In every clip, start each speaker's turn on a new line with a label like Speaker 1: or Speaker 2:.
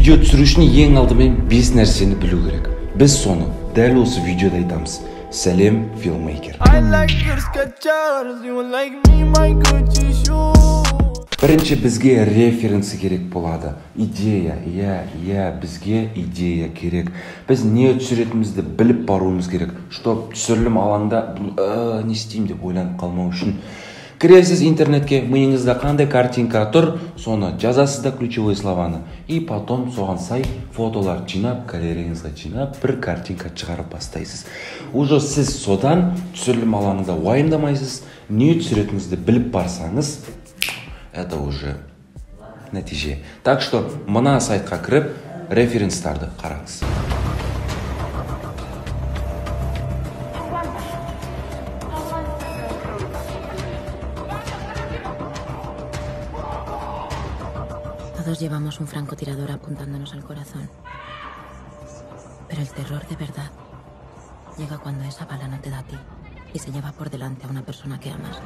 Speaker 1: Видео түсіру үшін ең алдымен 5 нәрсені білу керек. Біз соны дәл осы видеода айтамыз. Сәлем, филмейкер. Бірінші бізге референсі керек болады. Идея, иә, бізге идея керек. Біз не түсіретінімізді біліп баруымыз керек, чтоб түсірілім алаңда не істеймін деп ойланып қалмау үшін. Кіресіз интернетке, миыңызда қандай картинка тұр, соны жазасыз да ключевой слованы. И потом соған сай фотолар жинап, галереяңызға жинап, бір картинка шығарып бастайсыз. Уже сіз содан түсірілім алаңында уайымдамайсыз, не түсіретініңізді біліп барсаңыз, это уже нәтиже. Так что мына сайтқа кіріп, референстарды қараңыз.
Speaker 2: Todos llevamos un francotirador apuntándonos al corazón. Pero el terror de verdad llega cuando esa bala no te da a ti y se lleva por delante a una persona que amas.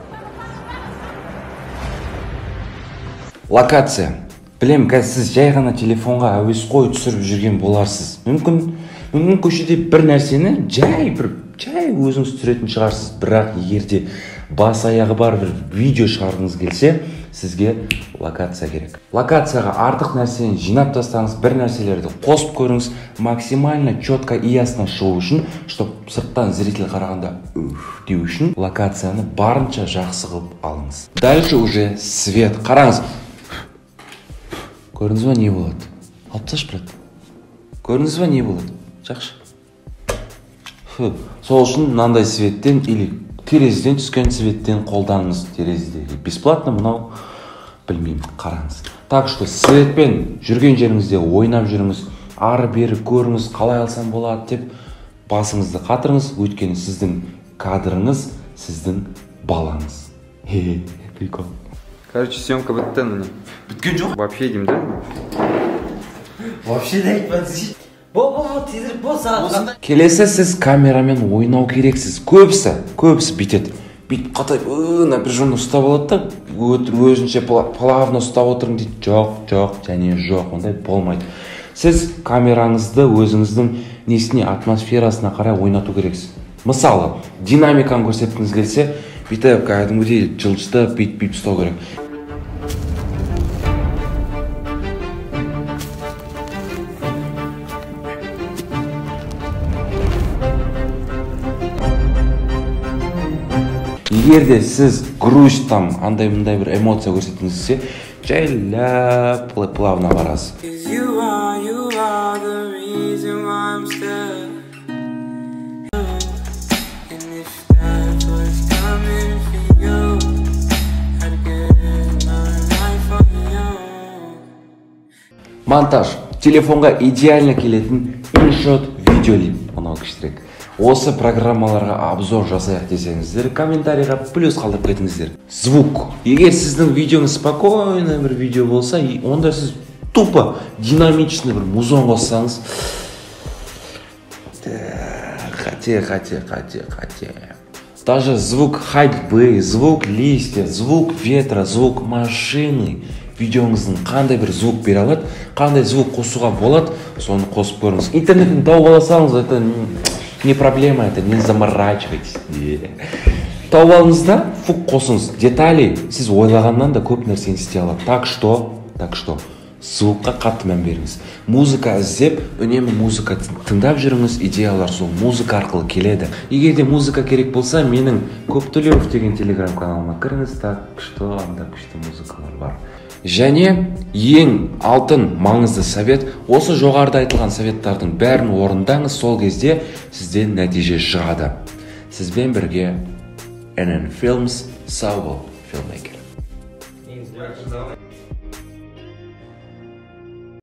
Speaker 1: Локация. Білем, қазір сіз жай ғана телефонға әуесқой түсіріп жүрген боларсыз. Мүмкін көшеде бір нәрсені жай өзіңіз түсіретін шығарсыз, бірақ егер де бас аяғы бар бір видео шығарғыңыз келсе, сізге локация керек. Локацияға артық нәрсені жинап тастаңыз, бір нәрселерді қосып көріңіз, максимально четко и ясно шығу үшін, чтоб сырттан зритель қарағанда уф деу үшін локацияны барынша жақсы қылып алыңыз. Дальше уже свет. Қараңыз. Көрдіңіз ба не болады? Алып тасташы, брат. Көрдіңіз ба не болады? Жақсы. Сол үшін мынандай светтен или терезеден түскен светтен қолданыңыз. Терезедегі бесплатно, мынау білмеймін, қараңыз. Так что светпен жүрген жеріңізде ойнап жүріңіз, ары бері көріңіз, қалай алсам болады деп басыңызды қатырыңыз, өйткені сіздің кадрыңыз, сіздің балаңыз. Хе-хе, прикол.
Speaker 3: Короче, съемка бітті міне.
Speaker 1: Біткен жоқ.
Speaker 3: Вообще деймін да?
Speaker 4: Вообще да айтпадың. Бол, тезірек бол, сағат.
Speaker 1: Келесі сіз камерамен ойнау керексіз. Көбісі бүйтеді. Бүйтіп қатайып, напряженно ұстап алады да, өзінше плавно ұстап отырмын дейді. Жоқ, және жоқ, ондай болмайды. Сіз камераңызды өзіңіздің несіне, атмосферасына қарай ойнату керексіз. Мысалы, динамиканы көрсеткіңіз келсе, бүйтіп кәдімгідей жылжытып, бүйтіп ұстау керек. Егер де сіз грусть там андай мындай бір эмоция көрсеткіңіз келсе, жайлап плавно барасыз. Монтаж. Телефонға идеально келетін InShot, Videoleap. Мынау күштірек. Осы программаларға обзор жасайық десеңіздер, комментарийға плюс қалдырып кетіңіздер. Звук. Егер сіздің видеоңыз спокойно бір видео болса, онда сіз тупо динамичный бір музон қоссаңыз, қате. Даже звук ходьбы, звук листья, звук ветра, звук машины. Видеоңыздың қандай бір звук бере алады, қандай звук қосуға болады, соны қосып көріңіз. Интернеттен тауып алсаңыз, это не проблема, это не заморачивайтесь. Тауып алыңыз да, фук қосыңыз. Детали сіз ойлағаннан да көп нәрсені істей алады. Так что звукқа қатты мән беріңіз. Музыка іздеп, үнемі музыка тыңдап жүріңіз, идеялар сол музыка арқылы келеді. Егер де музыка керек болса, менің Көптілеуов деген телеграм каналыма кіріңіз, так что анда күшті музыкалар бар. Және ең алтын маңызды совет, осы жоғарыда айтылған советтардың бәрін орындаңыз, сол кезде сізден нәтиже шығады. Сізбен бірге NN Films, сау бол, филмейкер.